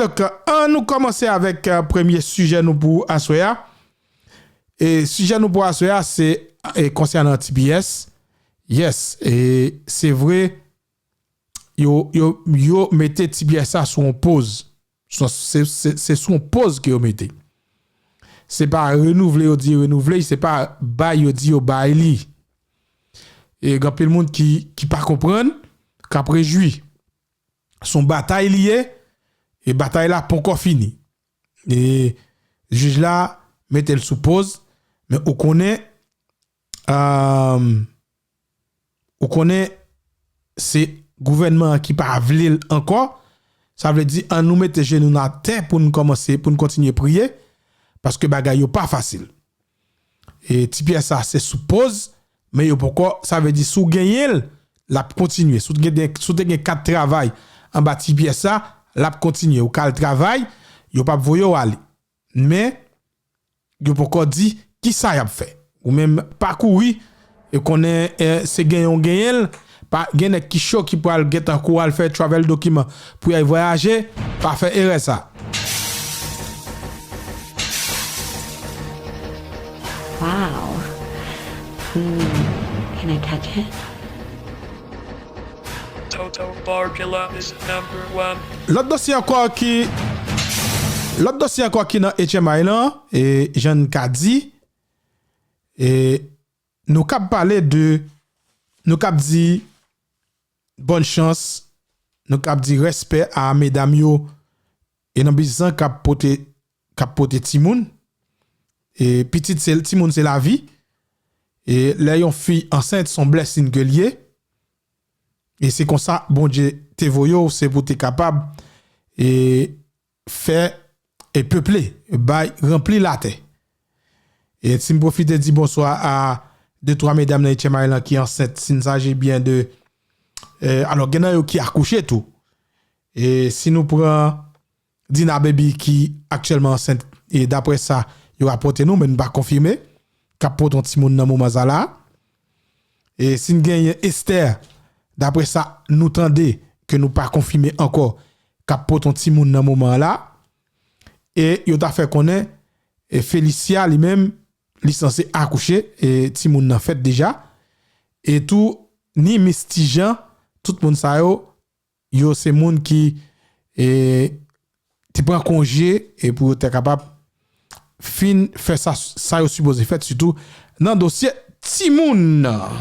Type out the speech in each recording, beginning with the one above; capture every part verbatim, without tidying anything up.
Donk, ann nou kòmanse avèk, eh, premye sijè nou pou aswè a. E sijè nou pou aswè a, se, eh, konsènan T P S. Yes, e se vre, yo, yo, yo mete T P S la sou yon poz. Se, se, se, se sou yon poz ke yo mete. Se pa renouvle yo di renouvle, se pa bay yo di yo bay li. E gen anpil moun ki, ki pa konprann, k ap rejwi. Se yon batay li ye, e batay la poko fini. E jij la mete l sou poz, men ou konnen, um, ou konnen se gouvènman an ki pa vle l ankò. Sa vle di, ann nou mete jenou n atè pou n kòmanse, pou n kontinye priye, paske bagay yo pa fasil. E T P S la se sou poz, men yo poko, sa vle di si w genyen l, l ap kontinye. Si w te gen, si w te gen kat travay anba T P S la, l ap kontinye. Ou ka al travay, yo p ap voye w ale. Men, yo poko di kisa y ap fè. Ou menm pa kouri, e konnen, eh, se genyen w genyen l, pa gen nèg ki cho ki pral gentan kouri al fè travel dokiman pou y al vwayaje, pa fè erè sa. Wow. Hmm. Can I touch it? Toto Borgila is number one. Lòt dosye ankò ki, lòt dosye ankò ki nan H M I lan, e jan n ka di, e nou k ap pale de, nou k ap di bòn chans, nou k ap di respè a medam yo, e nan bizan k ap pote, k ap pote timoun. E pitit se, timoun se lavi. E lè yon fi ansent, se yon blessing ke l ye. E se konsa Bondye te voye w, se pou te kapab, e, fè, e, peple, bay, ranpli latè. E si m pwofite di bonswa a de twa medam nan H M I lan ki ansent, si n saji byen de, e, alò gen nan yo ki akouche tou. E si nou pran Dina Baby ki aktyèlman ansent, e daprè sa yo rapòte nou, men n pa konfime, k ap pote yon timoun nan moman sa la. E si n genyen Esther, daprè sa nou tande, ke nou pa konfime ankò, k ap pote yon timoun nan moman an la. E yo ta fè konnen, e Felicia li menm, li sanse akouche, e timoun nan fèt deja. E tou, ni Miss Tijan, tout moun sa yo, yo se moun ki, e, te pran konje, e pou yo te kapab fin fè sa, sa yo sipoze fèt, sitou nan dosye timoun nan.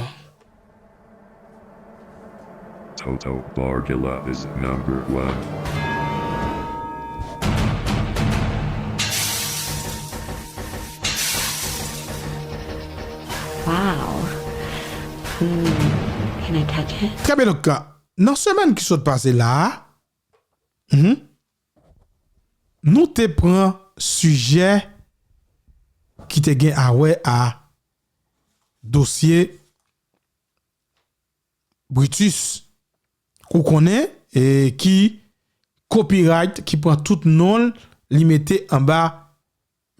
Toto Borgila is number one. Wow. Hmm. Can I touch it? Trè byen, donk, nan semèn ki sot pase la a, mhm, nou te pran sijè ki te gen a wè a dosye Brutus, ou konnen, e ki copyright, ki pran tout non l, li mete anba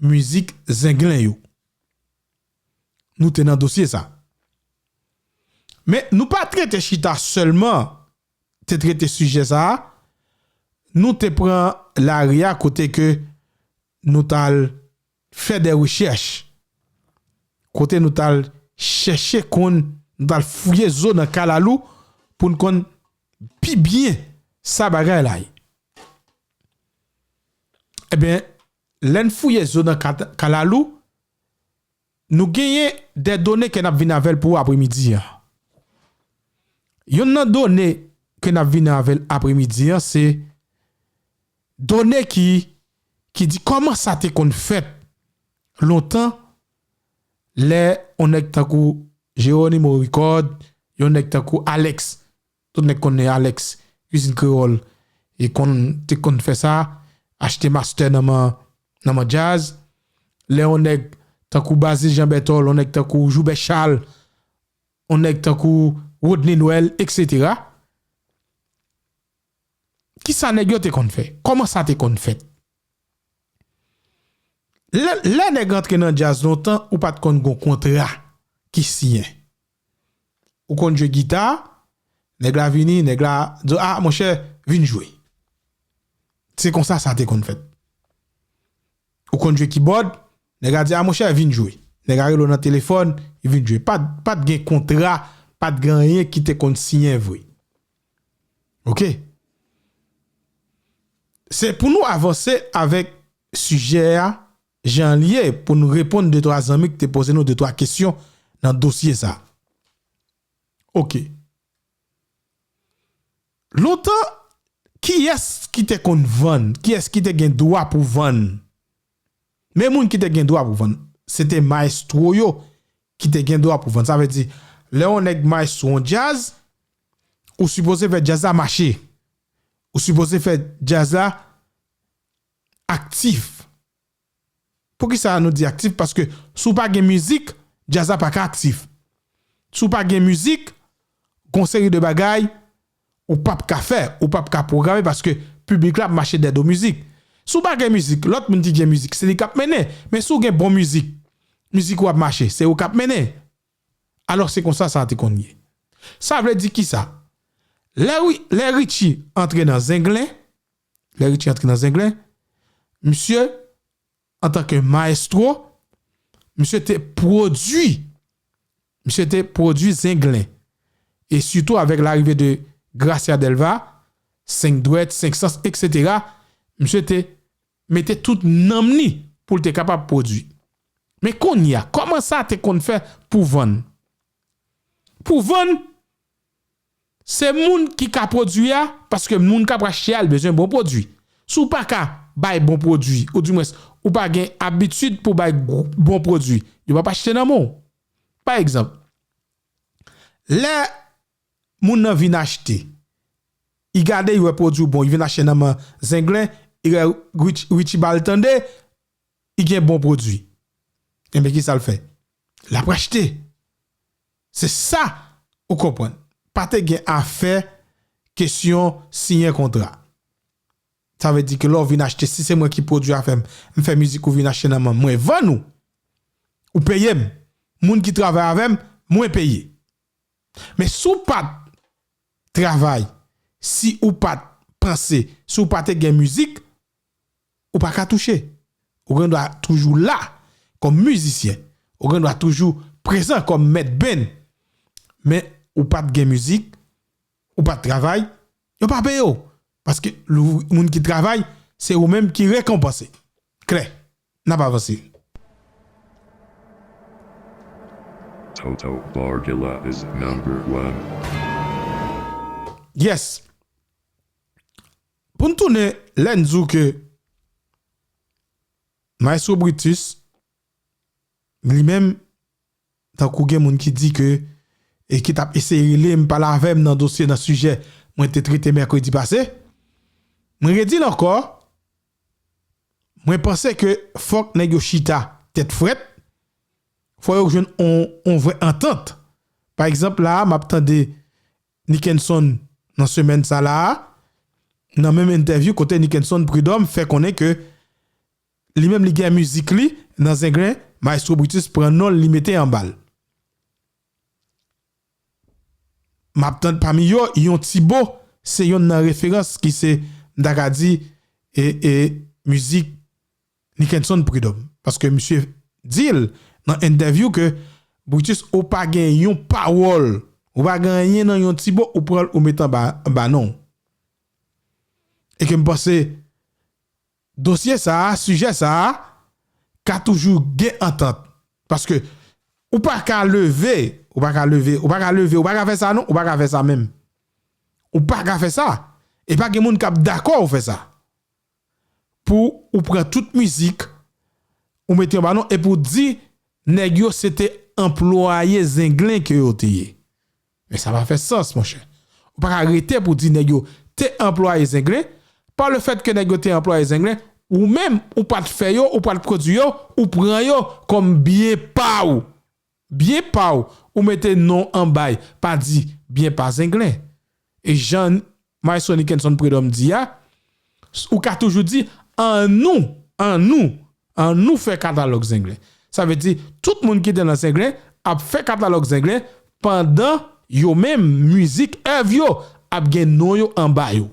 mizik Zenglen yo. Nou te nan dosye sa. Men nou pa trete chita sèlman, te trete sijè sa a, nou te pran lari a kote ke nou t al fè de rechèch, kote nou t al chèche konn, nou t al fouye zo nan kalalou pou n konn pi byen sa bagay la ye. Ebyen, lè n fouye zo nan ka-, kalalou, nou genyen de done ke n ap vin avè l pou apremidi an. Yonn nan done ke n ap vin avè l apremidi an, se done ki, ki di kòman sa te konn fèt lontan, lè yon nèg tankou Geronimo Record, yon nèg tankou Alex, tout nèg konnen Alex, Kwizin Kreyòl, e konn, te konn fè sa, achte master nan men, nan men djaz. Lè yon nèg tankou Bazil Jean Berthold, yon nèg tankou Joubert Charles, yon nèg tankou Rodney Noël, etsetera. Kisa nèg yo te konn fè? Kòman sa te konn fèt? Lè, lè nèg antre nan djaz lontan, ou pa t konn gon kontra ki siyen. Ou konn jwe gita, nèg la vini, nèg la di, a, monchè, vin jwe. Se konsa sa te konn fèt. Ou konn jwe kibòd, nèg a di, "A, monchè, vin jwe." Nèg a rele w nan telefòn, li vin jwe. Pa t, pa t gen kontra, pa t gen anyen ki te konn siyen vre. Oke? Se pou nou avanse avèk sijè a, jan l ye, pou nou reponn de twa zanmi ki te poze nou de twa kesyon nan dosye sa. Oke. Lontan, kiyès ki te konn vann? Kiyès ki te gen dwa pou vann? Men moun ki te gen dwa pou vann, se te mayestwo yo ki te gen dwa pou vann. Sa vle di, lè yon nèg mayestwo yon djaz, ou sipoze fè djaz la mache. Ou sipoze fè djaz la aktif. Poukisa nou di aktif? Paske si w pa gen mizik, djaz la pa ka aktif. Si w pa gen mizik, gon seri de bagay ou p ap ka fè, ou p ap ka pwograme paske piblik la ap mache dèdo mizik. Si w pa gen mizik, lòt moun ki gen mizik, se li k ap mennen. Men si w gen bon mizik, mizik ou ap mache, se ou k ap mennen. Alò, se konsa sa te konn ye. Sa vle di kisa? Lè, Ri- lè Richie antre nan Zenglen, lè Richie antre nan Zenglen, misye, antanke mayestwo, misye te pwodui, misye te pwodui Zenglen. E sitou avèk larive de Gracia Delva, Senk Dwèt, Senk Sans, etsetera, misye te mete tout nanm li pou l te kapab pwodui. Men kounye a, kòman sa te konn fè pou vann? Pou vann, se moun ki ka pwodui a, paske moun k ap achte a, l bezwen bon pwodui. Si w pa ka bay bon pwodui, oudimwens, ou pa gen abitid pou bay gwo- bon pwodui, yo p ap achte nan men w. Pa egzanp, lè moun nan vin achte, li gade, li wè pwodui w bon, li vin achte nan men Zenglen, li wè Rich- Richie ba l tande, li gen bon pwodui. Enben, kisa l fè? L ap achte. Se sa ou konprann. Pa te gen afè kesyon siyen kontra. Sa vle di ke lè w vin achte, si se mwen ki pwodui afè m, m fè mizik ou vin achte nan men m, mwen vann ou, ou peye m. Moun ki travay avè m, mwen peye. Men si w pa t travay, si ou pa t panse, si ou pa te gen mizik, ou pa ka touche. Ou gen dwa toujou la kòm mizisyen. Ou gen dwa toujou prezan kòm mèt benn. Men ou pa t gen mizik, ou pa t travay, yo pa peye w. Paske lou- moun ki travay, se ou menm ki rekonpanse. Klè. N ap avanse. Toto Borgila is number one. Yes. Pou n tounen, lè n di w ke Maestro Brutus, li menm, tankou gen moun ki di ke, e ki t ap eseye rele m, pale avè m nan dosye, nan sijè mwen te trete mèkredi pase, mwen redi l ankò, mwen panse ke fòk nèg yo chita tèt frèt, fò yo jwenn on, on vrè antant. Pa egzanp, la a, m ap tande Nickenson nan semèn sa la a, nan menm entèvyou kote Nickenson Prud'homme fè konnen ke li menm li gen mizik li nan Zenglen, Maestro Brutus pran non l, li mete anba l. M ap tande pami yo, yon ti bo, se yonn nan referans ki se, m ta ka di, e, e, mizik Nickenson Prud'homme. Paske misye di l nan entèvyou ke Brutus, ou pa gen yon pawòl, ou pa gen anyen nan yon ti bo, ou pran l, ou mete anba, anba non w. E ke m panse, dosye sa a, sijè sa a, ka toujou gen antant. Paske ou pa ka leve, ou pa ka leve, ou pa ka leve, ou pa ka fè sa non, ou pa ka fè sa menm. Ou pa ka fè sa. E pa gen moun k ap dakò ou fè sa. Pou ou pran tout mizik, ou mete anba non, epi w di nèg yo se te anplwaye Zenglen ke yo te ye. Men sa pa fè sans, monchè. Ou pa ka rete pou di nèg yo te anplwaye Zenglen, pa le fèt ke nèg yo te anplwaye Zenglen, ou menm, ou pa t fè yo, ou pa t pwodui yo, ou pran yo kòm byen pa w. Byen pa w, ou mete non anba y, pa di byen pa Zenglen. E jan Maestro Nickenson Prud'homme di a, ou ka toujou di, annou, annou, annou fè katalòg Zenglen. Sa vle di, tout moun ki te nan Zenglen ap fè katalòg Zenglen pandan yo menm, mizik, èv yo ap gen non yo anba yo.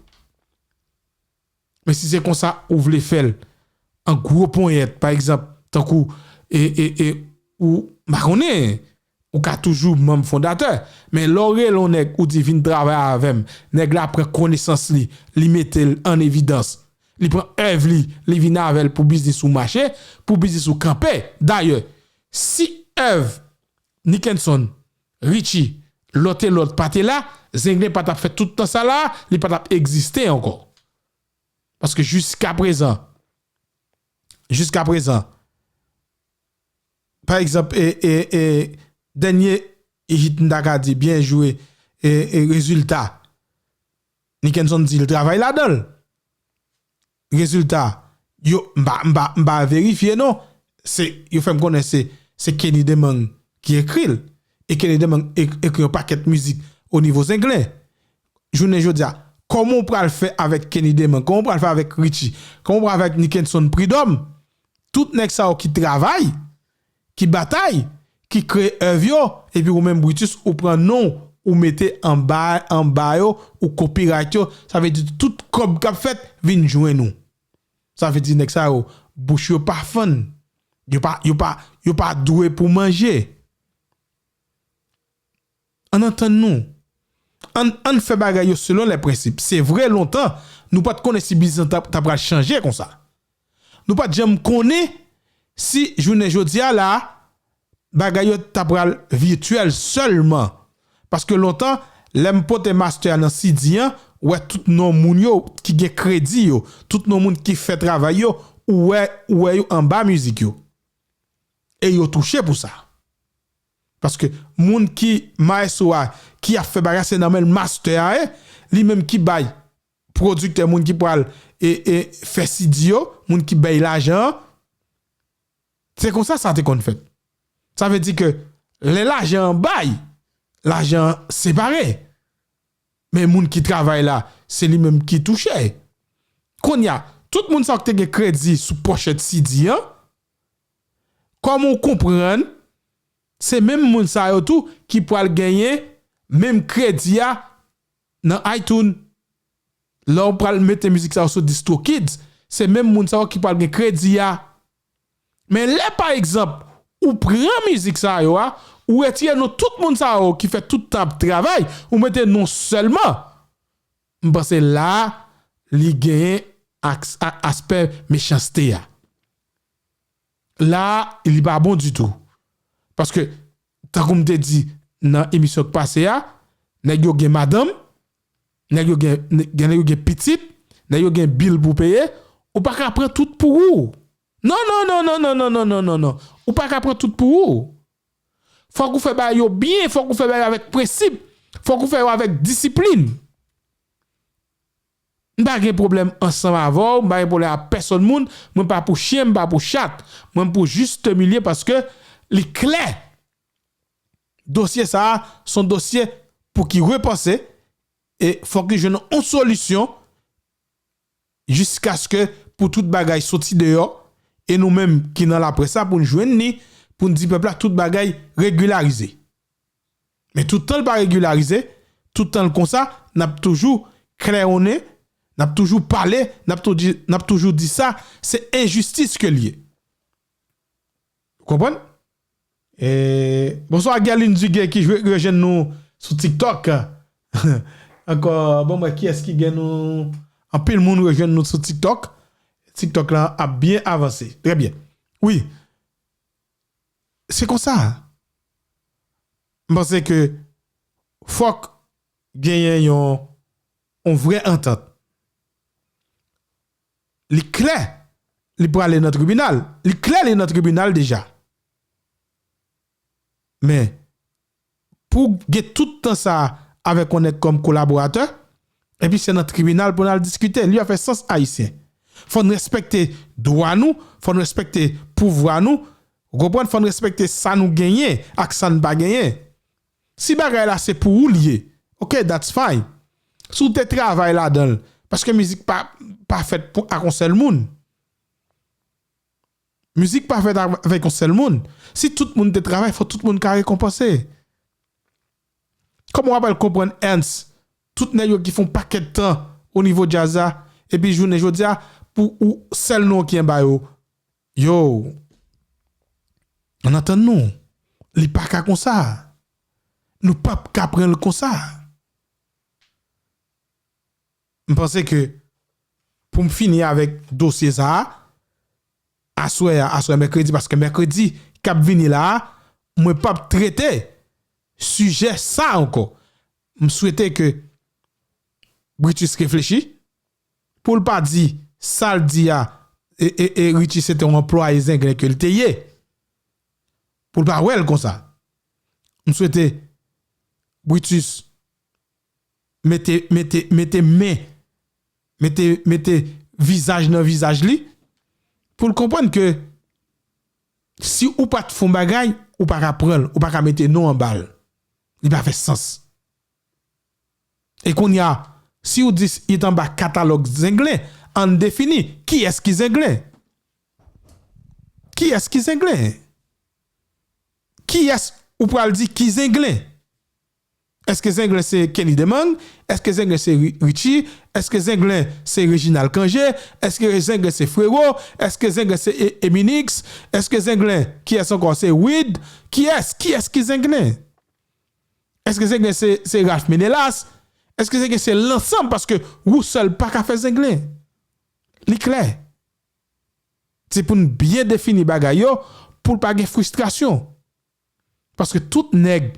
Men si se konsa ou vle fè l, an gwo ponyèt, pa egzanp, tankou, e, e, e, ou, m pa konnen, ou ka toujou manm fondatè. Men lè w rele yon nèg, ou di vin travay avè m, nèg la pran konesans li, li mete l an evidans. Li pran èv li, li vin avè l pou biznis ou mache, pou biznis ou kanpe. Dayè, si èv Nickenson, Richie, lòt e lòt pa te la, Zenglen pa t ap fè tout tan sa la, li pa t ap egziste ankò. Paske jiska prezan, jiska prezan, pa egzanp, e, e, e, dènye hit m ta ka di, byen jwe, e, e, rezilta. Nickenson di l travay ladan l. Rezilta, yo, m pa, m pa, m pa verifye non. Se, yo fè m konnen se, se Kenny Demang ki ekri l. E Kenny Demang ek-, ekri yon pakèt mizik o nivo Zenglen. Jounen jodi a, kòman w pral fè avèk Kenny Demang? Kòman w pral fè avèk Richie? Kòman w pral fè avèk Nickenson Prud'homme? Tout nèg sa yo ki travay, ki batay, ki kreye èv yo, epi ou menm Brutus, ou pran non, ou mete anba, anba yo, ou copyright yo, sa vle di tout kòb k ap fèt vin jwenn ou. Sa vle di nèg sa yo, bouch yo pa fann. Yo pa, yo pa, yo pa dwe pou manje. Ann antann nou. Ann, ann fè bagay yo selon lè prensip. Se vre, lontan, nou pa t konnen si biznis ta, ta pral chanje konsa. Nou pa t janm konnen si jounen jodi a la, bagay yo ta pral vityèl sèlman. Paske lontan, lè m pote master a nan C D an, ou wè tout non moun yo ki gen kredi yo, tout non moun ki fè travay yo, ou wè, ou wè yo anba mizik yo. E yo touche pou sa. Paske moun ki maestro a, ki ap fè bagay, se nan men l master a ye, li menm ki bay pwodiktè, moun ki pral e, e, fè C D yo, moun ki bay lajan an. Se konsa sa te konn fèt. Sa vle di ke lè lajan an bay, lajan an separe. Men moun ki travay la, se li menm ki touche. Kounye a, tout moun sa yo ki te gen kredi sou pòchèt C D an, kòman w konprann, se menm moun sa yo tou ki pral genyen menm kredi a nan iTunes. Lè w pral mete mizik sa yo sou DistroKids, se menm moun sa yo ki pral gen kredi a. Men lè, pa egzanp, ou pran mizik sa yo a, ou retire non tout moun sa yo ki fè tout tan ap travay, ou mete non sèlman, m panse la, li genyen aks-, a-, aspè mechanste a. La, li pa bon ditou. Paske, tankou m te di nan emisyon k pase a, nèg yo gen madanm, nèg yo gen, gen, nèg yo gen pitit, nèg yo gen bil pou peye, ou pa ka pran tout pou ou. Non, non, non. Ou pa ka pran tout pou ou. Fòk ou fè bagay yo byen, fòk ou fè bagay avèk prensip, fòk ou fè yo avèk disiplin. M pa gen pwoblèm ansanm avè w, m pa gen pwoblèm ak pèsonn moun, mwen pa pou chyen, m pa pou chat. Mwen m pou jis milye paske li klè. Dosye sa a, se yon dosye pou ki repanse, e fòk li jwenn yon solisyon jiskaske pou tout bagay soti deyò, e nou menm ki nan laprès la, pou n jwenn ni, pou n di pèp la tout bagay regilarize. Men tout tan l pa regilarize, tout tan l konsa, n ap toujou klèwonnen, n ap toujou pale, n ap toujou, n ap toujou di sa, se enjistis ke l ye. Ou konprann? E, bonswa Guerline Duguay ki jwe, rejwenn nou sou TikTok. Ankò, bon, mwen, kiyès ki gen nou? Anpil moun rejwenn nou sou TikTok. TikTok la ap byen avanse. Trè byen. Wi. Se konsa. M panse ke fòk genyen yon, yon vrè antant. Li klè, li prale nan tribinal. Li klè, li nan tribinal deja. Men, pou w gen tout tan sa a avèk yon nèg kòm kolaboratè, epi se nan tribinal pou n al diskite. Li pa fè sans, Ayisyen. Fò n respekte dwa nou, fò n respekte pouvwa nou, ou konprann? Fò n respekte sa nou genyen ak sa n pa genyen. Si bagay la se pou ou li ye, ok, that's fine. Si w te travay ladan l, paske mizik pa, pa fèt pou, ak yon sèl moun. Mizik pa fèt avèk yon sèl moun. Si tout moun te travay, fò tout moun ka rekonpanse. Kòman w ap al konprann Ernst, tout nèg yo ki fè yon pakèt tan o nivo djaz la, Epi jounen jodi a, pou ou sèl non ki anba yo, yo, ann antann nou. Li pa ka konsa. Nou p ap ka pran l konsa. M panse ke pou m fini avèk dosye sa a, aswè a, aswè mèkredi, paske mèkredi k ap vini la a, mwen p ap trete sijè sa a ankò. M swete ke Brutus reflechi, pou l pa di sa l di a, e, e, e Richie se te yon anplwaye zenglen ke l te ye. Pou l pa wè l konsa. M swete Brutus mete, mete, mete men, mete, mete vizaj nan vizaj li, pou l konprann ke si ou pa t fè yon bagay, ou pa ka pran l, ou pa ka mete non anba l. Li pa fè sans. E kounye a, si w di s-, li t anba katalòg zenglen, ann defini, kiyès ki zenglen? Kiyès ki zenglen? Kiyès ou pral di ki zenglen? Èske zenglen se Kenny Demang? Èske zenglen se Ri-, Richie? Èske zenglen se Reginald Cangé? Èske zenglen se Frero? Èske zenglen se E-, Eminix? Èske zenglen, kiyès ankò? Se Wid? Kiyès? Kiyès ki zenglen? Èske zenglen se, se Ralph Menelas? Èske zenglen se lansanm? Paske Roussel pa ka fè zenglen. Li klè. Se pou n byen defini bagay yo, pou l pa gen fristrasyon. Paske tout nèg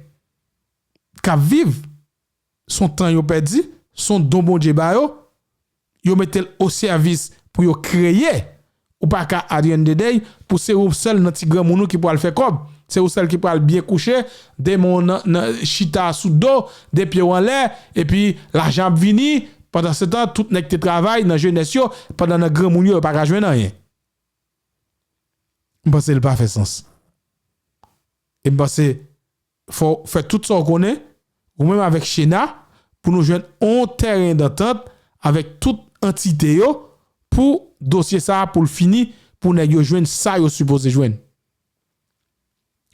k ap viv, se yon tan yo pèdi, se yon don Bondye ba yo, yo mete l o sèvis pou yo kreye. Ou pa ka, at the end of the day, pou se ou sèl nan ti granmoun ou ki pral fè kòb. Se ou sèl ki pral byen kouche, de men w nan, nan, chita sou do, de pye w anlè, epi lajan ap vini. Pandansetan, tout nèg te travay nan jenès yo, pandan nan granmoun yo, yo pa ka jwenn anyen. M panse l pa fè sans. E m panse fò w fè tout sa w konnen, ou menm avèk Shena, pou nou jwenn on tèren dantant avèk tout antite yo, pou dosye sa a, pou l fini, pou nèg yo jwenn sa yo sipoze jwenn.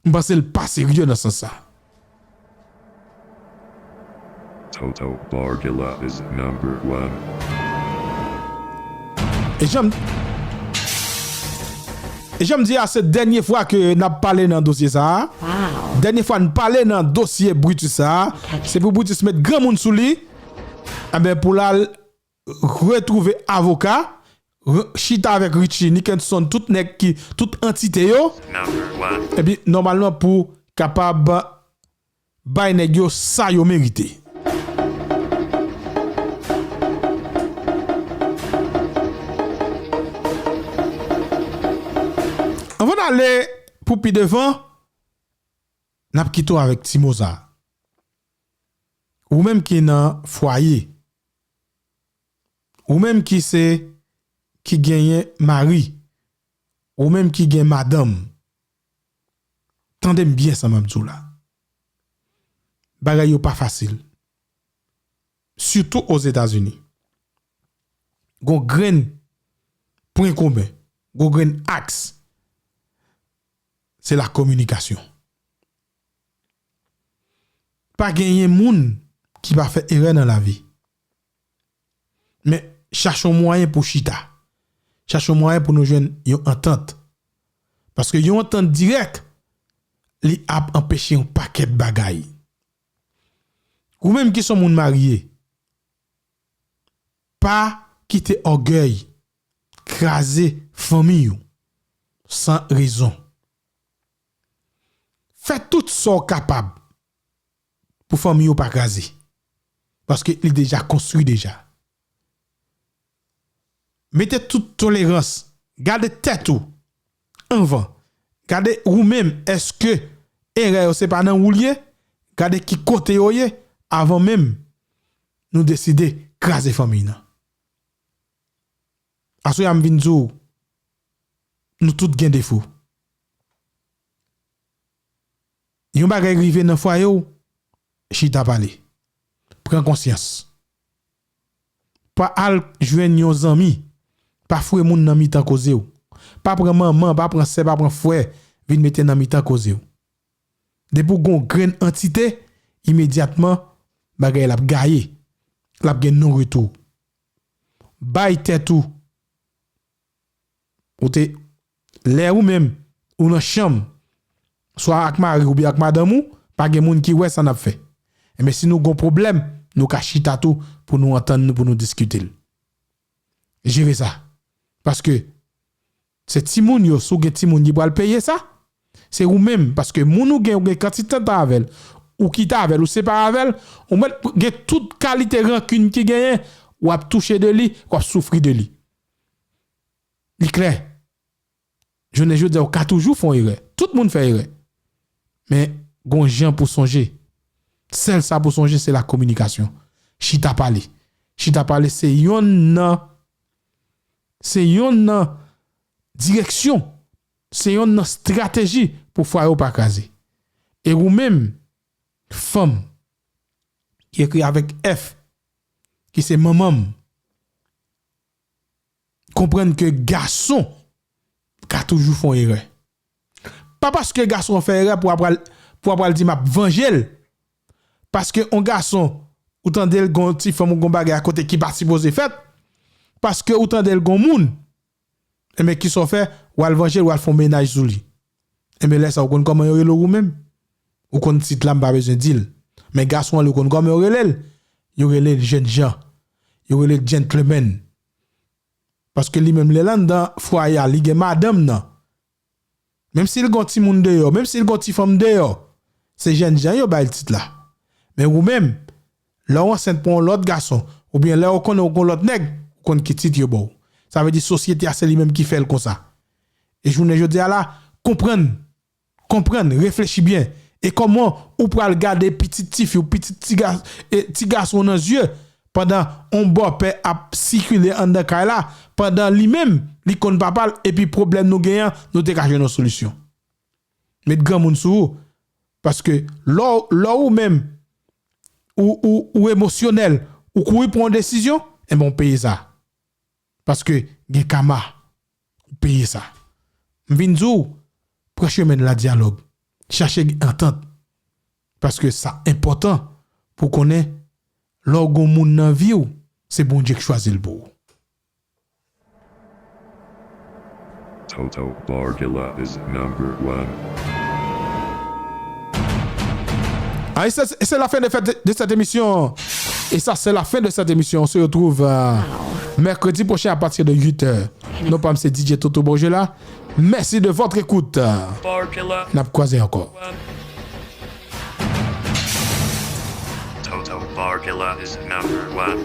M panse l pa serye nan sans sa. Toto Borgula is number one. E jan m, e jan m di a, se dènye fwa ke n ap pale nan dosye sa a. Wow. Dènye fwa n pale nan dosye Brutus sa a. Se pou Brutus met granmoun sou li. Enben, pou l al retwouve avoka, re-, chita avèk Richie, Nickenson, tout nèg ki, tout antite yo. Number one. Epi, nòmalman, pou kapab bay nèg yo sa yo merite. Anvan n ale pou pi devan, n ap kite w avèk ti mo sa. Ou menm ki nan fwaye, ou menm ki se, ki genyen mari, ou menm ki gen madanm, tande m byen sa m ap di w la. Bagay yo pa fasil. Sitou Ozetazini. Gon grenn pwen komen, gon grenn aks, se la kominikasyon. Pa genyen moun ki pa fè erè nan lavi. Men, chache yon mwayen pou chita. Chache yon mwayen pou nou jwenn yon antant. Paske yon antant dirèk, li ap anpeche yon pakèt bagay. Ou menm ki se yon moun marye, pa kite ògèy kraze fanmi w san rezon. Fè tout sa w kapab pou fanmi w pa kraze. Paske li deja konstwi deja. Mete tout tolerans. Gade tèt ou anvan. Gade ou menm, èske erè yo se pa nan ou l ye? Gade ki kote yo ye avan menm nou deside kraze fanmiy nan. Aswè a m vin di w, nou tout gen defo. Yon bagay rive nan fwaye w, chita pale. Pran konsyans. Pa al jwenn yon zanmi. Pa foure moun nan mitan koze w. Pa pran manman, pa pran sè, pa pran frè vin mete nan mitan koze w. Depi w gon grenn antite, imedyatman, bagay la ap gaye. L ap gen non retou. bay tèt ou, ou te, lè ou menm, ou nan chanm, swa ak mari oubyen ak madanm ou, pa gen moun ki wè sa n ap fè. Enben, si nou gon pwoblèm, nou ka chita tou pou nou antann nou, pou nou diskite l. Jere sa. Paske se timoun yo, si w gen timoun, li pral peye sa. Se ou menm, paske moun ou gen, ou gen kantite tan avè l, ou kite avè l, ou separe avè l, ou mèt gen tout kalite rankin ki genyen, w ap touche de li, w ap soufri de li. Li klè. Jounen jodi a, ou ka toujou fè yon erè. Tout moun fè erè. Men, gon jan pou sonje. Sèl sa pou sonje, se la kominikasyon. Chita pale. Chita pale, se yonn nan, se yonn nan direksyon, se yonn nan estrateji pou fwaye w pa kraze. E ou menm, fanm, ki ekri avèk F, ki se manman m, konprann ke gason ka toujou fè yon erè. Pa paske gason an fè erè pou apral, pou apral di m ap vanje l. Paske yon gason, ou tande l gon ti fanm ou gon bagay akote ki pa sipoze fèt. Paske ou tande l gon moun. Enben, kisa w fè? W al vanje l, w al fè yon mennaj sou li. Enben, lè sa, ou konn kòman yo rele w ou menm? Ou konn tit la, m pa bezwen di l. Men gason an, li, ou konn kòman yo rele l? Yo rele l jènjan. Yo rele l gentleman. Paske li menm, lè l anndan fwaye a, li gen madanm nan. Menm si l gon timoun deyò, menm si l gon ti fanm deyò, se jènjan yo bay l tit la. Men ou menm, lè w ansent pou yon lòt gason, oubyen lè w konnen w gon lòt nèg, ou konn ki tit yo ba w. Sa vle di sosyete a se li menm ki fè l konsa. E jounen jodi a la, konprann, konprann, reflechi byen. E kòman ou pral gade pitit tifi w, pitit ti ga-, e, ti gason w nan zye, pandan yon bòpè ap sikile anndan kay la, pandan li menm, li konn papa l, epi pwoblèm nou genyen an, nou te ka jwenn yon solisyon. Met granmoun sou ou, paske lè w, lè ou menm, ou, ou, ou emosyonèl, ou kouri pran yon desizyon, enben, w peye sa. Paske gen kama, ou peye sa. M vin di w, pran chemen la dyalòg. Chache antant. Paske sa enpòtan pou konnen lè w gon moun nan vi w, se Bondye k chwazi l pou ou. Toto Borgula is number one. Ah, et ça, c'est la fin de, fête de cette émission. Et ça, c'est la fin de cette émission. On se retrouve euh, mercredi prochain à partir de huit heures. Non pas c'est D J Toto Borgela. Merci de votre écoute. N ap kwaze ankò. Toto Borgula is number one.